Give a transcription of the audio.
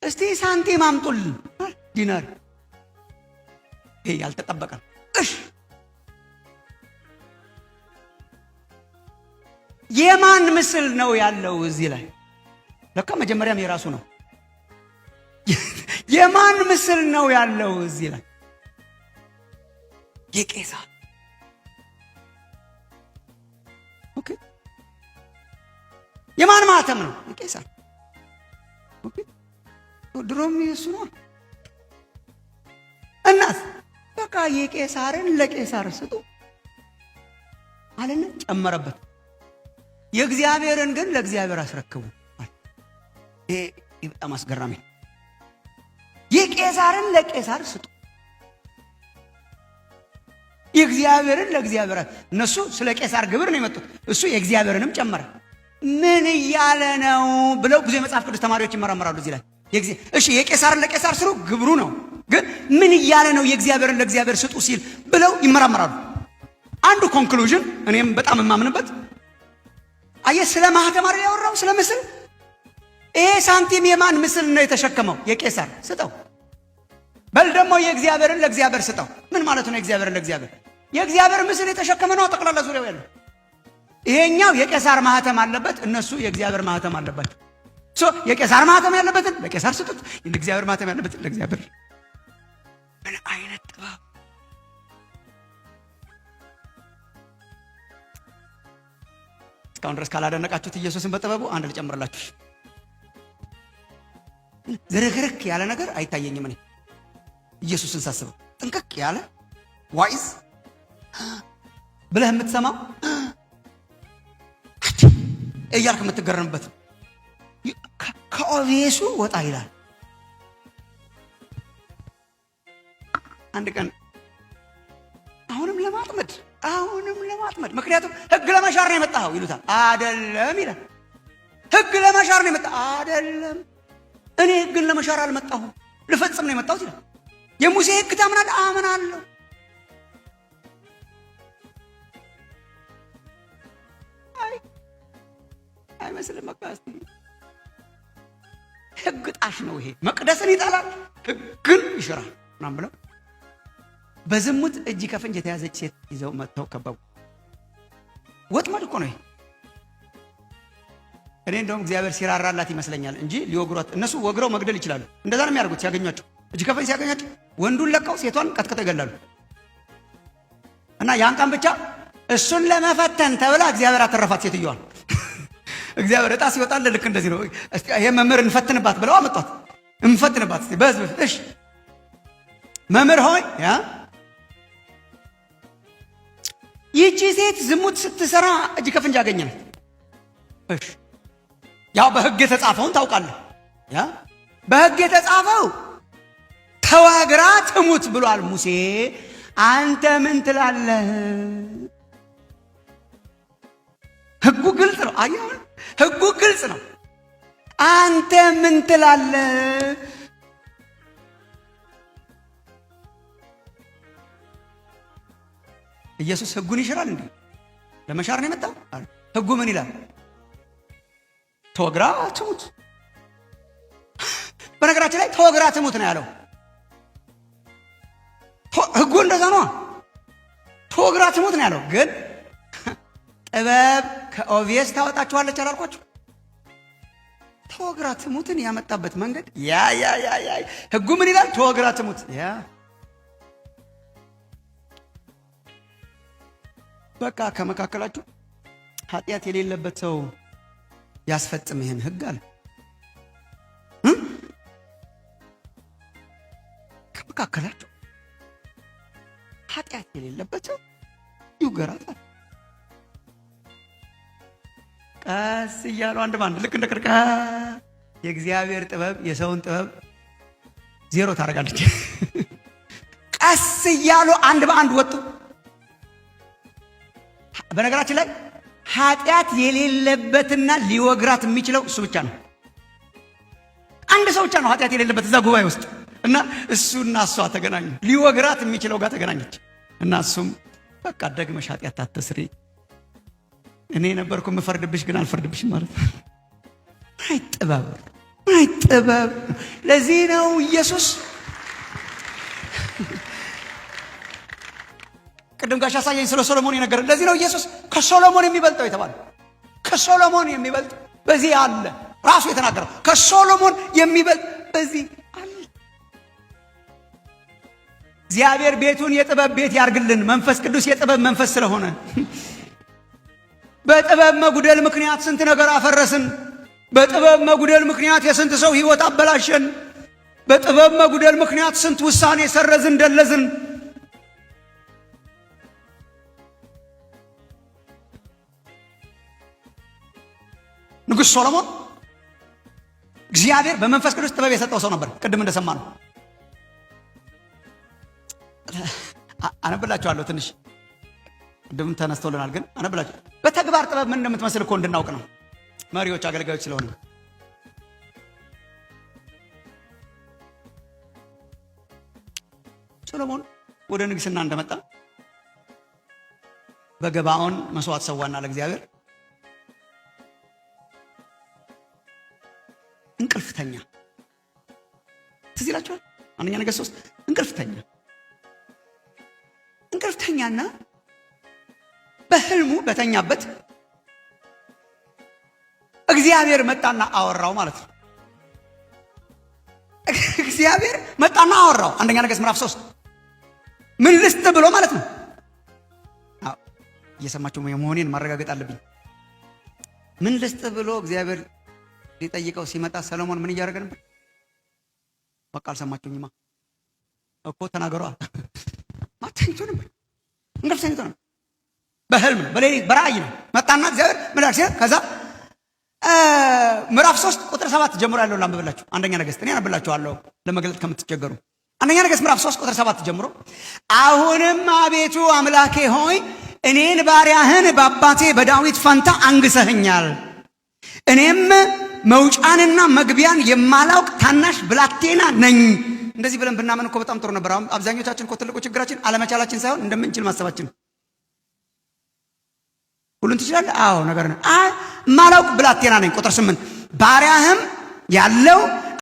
እስቲ ሳንቲም አምጡልን፣ ዲናር። ይሄ ያልተጠበቀ ነው። እሺ የማን ምስል ነው ያለው እዚህ ላይ? ለካ መጀመሪያም የራሱ ነው። የማን ምስል ነው ያለው እዚህ ላይ? የቄሳር። Okay። የማን ማተም ነው? የቄሳር። Okay። ድሮም የሱ ነው። እናስ በቃ የቄሳርን ለቄሳር ስጡ አለና ጨመረበት። የእግዚአብሔርን ግን ለእግዚአብሔር አስረክቡ። ይሄ በጣም አስገራሚ። የቄሳርን ለቄሳር ስጡ፣ የእግዚአብሔርን ለእግዚአብሔር። እነሱ ስለ ቄሳር ግብር ነው የመጡት፣ እሱ የእግዚአብሔርንም ጨመረ። ምን እያለ ነው ብለው ብዙ የመጽሐፍ ቅዱስ ተማሪዎች ይመራመራሉ እዚህ ላይ። እሺ የቄሳርን ለቄሳር ስሩ ግብሩ ነው፣ ግን ምን እያለ ነው የእግዚአብሔርን ለእግዚአብሔር ስጡ ሲል ብለው ይመራመራሉ። አንዱ conclusion እኔም በጣም የማምንበት፣ አየህ፣ ስለ ማህተም አይደል ያወራው? ስለ ምስል። ይሄ ሳንቲም የማን ምስል ነው የተሸከመው? የቄሳር። ስጠው። በል ደግሞ የእግዚአብሔርን ለእግዚአብሔር ስጠው። ምን ማለት ነው? የእግዚአብሔርን ለእግዚአብሔር፣ የእግዚአብሔር ምስል የተሸከመ ነው ጠቅላላ ዙሪያው ያለው። ይሄኛው የቄሳር ማህተም አለበት፣ እነሱ የእግዚአብሔር ማህተም አለባቸው። So የቄሳር ማህተም ያለበትን ለቄሳር ስጡት፣ የእግዚአብሔር ማህተም ያለበትን ለእግዚአብሔር። ምን አይነት ጥበብ! እስካሁን ድረስ ካላደነቃችሁት ኢየሱስን በጥበቡ አንድ ልጨምርላችሁ። ዝርክርክ ያለ ነገር አይታየኝም። እኔ ኢየሱስን ሳስበው ጥንቅቅ ያለ wise ብለህ የምትሰማው፣ እያልክ የምትገረምበት፣ ከ obvious ኡ ወጣ ይላል። አንድ ቀን አሁንም ለማጥመድ፣ አሁንም ለማጥመድ፣ ምክንያቱም ሕግ ለመሻር ነው የመጣኸው ይሉታል። አደለም ይላል። ሕግ ለመሻር ነው የመጣ አደለም። እኔ ሕግን ለመሻር አልመጣሁም፣ ልፈጽም ነው የመጣሁት ይላል። የሙሴ ሕግ ታምናለህ? አምናለሁ። አይ አይመስልም። በቃ እስቲ ሕግ ጣሽ ነው ይሄ፣ መቅደስን ይጠላል፣ ሕግን ይሽራል ምናምን ብለው በዝሙት እጅ ከፍንጅ የተያዘች ሴት ይዘው መጥተው ከበቡ። ወጥመድ እኮ ነው ይሄ። እኔ እንደውም እግዚአብሔር ሲራራላት ይመስለኛል እንጂ ሊወግሯት፣ እነሱ ወግረው መግደል ይችላሉ። እንደዛ ነው የሚያደርጉት። ሲያገኟቸው፣ እጅ ከፍንጅ ሲያገኟቸው ወንዱን ለቀው ሴቷን ቀጥቅጠው ይገላሉ። እና ያን ቀን ብቻ እሱን ለመፈተን ተብላ እግዚአብሔር አተረፋት ሴትዮዋን። እግዚአብሔር ዕጣ ሲወጣልህ ልክ እንደዚህ ነው። ይሄ መምህር እንፈትንባት ብለው አመጧት። እንፈትንባት እስቲ በህዝብ ፊት። እሺ መምህር ሆይ፣ ያ ይህቺ ሴት ዝሙት ስትሰራ እጅ ከፍንጅ አገኘናት። እሺ ያው በህግ የተጻፈውን ታውቃለህ። ያ በህግ የተጻፈው ተወግራ ትሙት ብሏል ሙሴ። አንተ ምን ትላለህ? ህጉ ግልጽ ነው። አየህ፣ ህጉ ግልጽ ነው። አንተ ምን ትላለህ? ኢየሱስ ህጉን ይሽራል እንዴ? ለመሻር ነው የመጣው? ህጉ ምን ይላል? ተወግራ ትሙት። በነገራችን ላይ ተወግራ ትሙት ነው ያለው። ህጉ እንደዛ ነው። ተወግራ ትሙት ነው ያለው። ግን ጥበብ ከ obvious ታወጣችኋለች አላልኳችሁ? ተወግራ ትሙትን ያመጣበት መንገድ yeah yeah yeah yeah ህጉ ምን ይላል? ተወግራ ትሙት። Yeah፣ በቃ ከመካከላችሁ ኃጢአት የሌለበት ሰው ያስፈጽም ይህን ህግ አለ። ከመካከላችሁ ኃጢአት የሌለበት ሰው ይውገራታል። ቀስ እያሉ አንድ ባንድ ልክ እንደ ቅርቃ። የእግዚአብሔር ጥበብ የሰውን ጥበብ ዜሮ ታደርጋለች። ቀስ እያሉ አንድ በአንድ ወጡ። በነገራችን ላይ ኃጢአት የሌለበትና ሊወግራት የሚችለው እሱ ብቻ ነው። አንድ ሰው ብቻ ነው ኃጢአት የሌለበት እዛ ጉባኤ ውስጥ እና እሱና እሷ ተገናኙ። ሊወግራት የሚችለው ጋር ተገናኘች እና እሱም በቃ ደግመሽ ኃጢአት አትስሪ፣ እኔ ነበርኩ የምፈርድብሽ ግን አልፈርድብሽም ማለት ነው። አይ ጥበብ! ምን ጥበብ! ለዚህ ነው ኢየሱስ ቅድም ጋሽ አሳየኝ ስለ ሶሎሞን የነገረን። ለዚህ ነው ኢየሱስ ከሶሎሞን የሚበልጠው የተባለ። ከሶሎሞን የሚበልጥ በዚህ አለ። ራሱ የተናገረው ከሶሎሞን የሚበልጥ በዚህ አለ። እግዚአብሔር ቤቱን የጥበብ ቤት ያርግልን። መንፈስ ቅዱስ የጥበብ መንፈስ ስለሆነ በጥበብ መጉደል ምክንያት ስንት ነገር አፈረስን። በጥበብ መጉደል ምክንያት የስንት ሰው ሕይወት አበላሸን። በጥበብ መጉደል ምክንያት ስንት ውሳኔ ሰረዝን፣ ደለዝን። ንጉሥ ሶሎሞን እግዚአብሔር በመንፈስ ቅዱስ ጥበብ የሰጠው ሰው ነበር። ቅድም እንደሰማነው አነብላችኋለሁ። ትንሽ ቅድም ተነስቶልናል፣ ግን አነብላችሁ በተግባር ጥበብ ምን እንደምትመስል እኮ እንድናውቅ ነው። መሪዎች አገልጋዮች ስለሆነ ሶሎሞን ወደ ንግስና እንደመጣ በገባኦን መስዋዕት ሰዋና ለእግዚአብሔር እንቅልፍተኛ። ትዝ ይላችኋል። አንደኛ ነገሥት 3 እንቅልፍተኛ እንቅልፍተኛና በህልሙ በተኛበት እግዚአብሔር መጣና አወራው ማለት ነው። እግዚአብሔር መጣና አወራው። አንደኛ ነገሥት ምዕራፍ 3 ምን ልስጥ ብሎ ማለት ነው። አዎ እየሰማችሁ የመሆኔን ማረጋገጥ አለብኝ። ምን ልስጥ ብሎ እግዚአብሔር ሊጠይቀው ሲመጣ ሰለሞን ምን እያደረገ ነበር? በቃ አልሰማችሁኝማ እኮ ተናገሯ። ተኝቶ ነበር፣ እንቅልፍ ተኝቶ ነበር። በህልም ነው፣ በሌሊት በራእይ ነው። መጣና እግዚአብሔር ምን ሲል ከዛ ምዕራፍ 3 ቁጥር 7 ጀምሮ ያለውን ላንብብላችሁ። አንደኛ ነገሥት እኔ አነብላችኋለሁ ለመግለጥ ከምትቸገሩ። አንደኛ ነገሥት ምዕራፍ 3 ቁጥር 7 ጀምሮ፣ አሁንም አቤቱ አምላኬ ሆይ፣ እኔን ባሪያህን በአባቴ በዳዊት ፈንታ አንግሰኸኛል። እኔም መውጫንና መግቢያን የማላውቅ ታናሽ ብላቴና ነኝ። እንደዚህ ብለን ብናመን እኮ በጣም ጥሩ ነበር። አሁን አብዛኞቻችን እኮ ትልቁ ችግራችን አለመቻላችን ሳይሆን እንደምንችል ማሰባችን። ሁሉን ትችላለህ? አዎ ነገር ነው። ማላውቅ ብላቴና ነኝ። ቁጥር 8፣ ባሪያህም ያለው